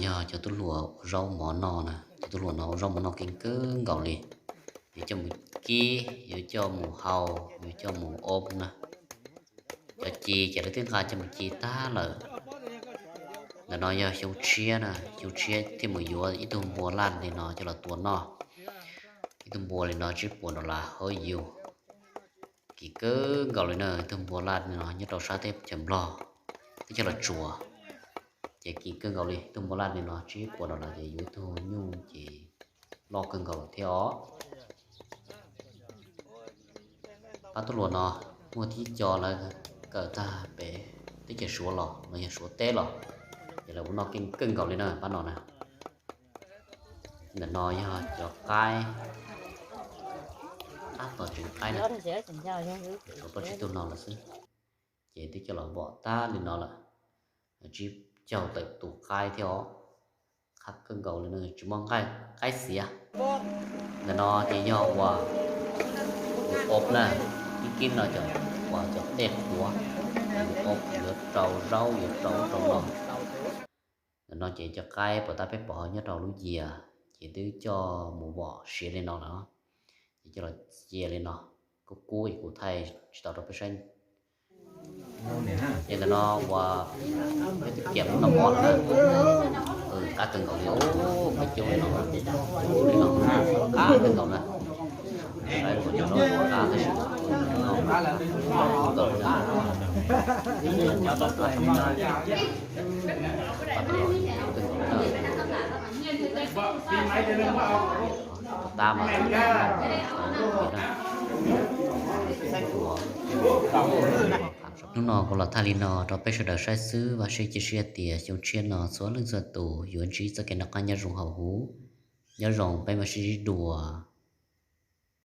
Yog cov tub hluas ua zaub mov noj na, cov tub hluas no ua zaub mov noj keej kawg nkaus li. Yuav coj mus kib, yuav coj mus hau, yuav coj mus ob na. Cov ci ces lawv twb nqa coj mus ci tag lawm. Ntawm no yog xyoo tshiab na, xyoo tshiab thiaj mus yuav ib tug npua laj li no coj los tua noj. Ib tug npua li no tsib puas dollar hauv yus. Kim kawg nkaus li na, ib tug npua laj li no nyob rau sab teb chaws Nplog twb coj los tsuas. Ces kim kawg nkaus li, ib tug npua laj li no tsib puas dollar ces yuav ib tug nyuj ces loj kawg nkaus thiab os. Pab tub hluas no muaj tib co lawv kawm tag pem teb chaws Suav los los yog Suav teb los, ces lawv ua noj keej kawg nkaus li na pab no na. Ntawm no yog cov qaib, tab tom tseem qaib na, tshuav plaub tsib tug no lawm xwb. Ces twb coj los vom tag li no lawm, tsib caug tawm tus qaib thiab os. Qab kawg nkaus li no tsis muaj qaib xiav. Ntawm no ces yog uas ob na, ib kib no cov uas cov tej qhuav, ob yuav rau zaub yuav rau ub rau no. Ntawm no ces cov qaib puas tab peb pom nyob rau lub yias ces twb coj mus vom siav li no lawm, ces coj los cia li no. Kub kub es kuv thaij tsis tau rau peb saib. Ces ntawm no uas peb twb kiam lub noj mov lawm na. Qab kawg nkaus li, peb cub li no, li no qab kawg nkaus na. Saib ua cov no qab tab sis no qab kawg nkaus na. Qab kawg nkaus na. Tab mas hnub no kuv los thaij li no rau peb sawv daws saib xwb, vam thiab cia siab tias xyoo tshiab no txhua leej txhua tus yuav ntsib txoj kev noj qab nyob zoo hauv huv. Nyob zoo, peb mam sib ntsib dua.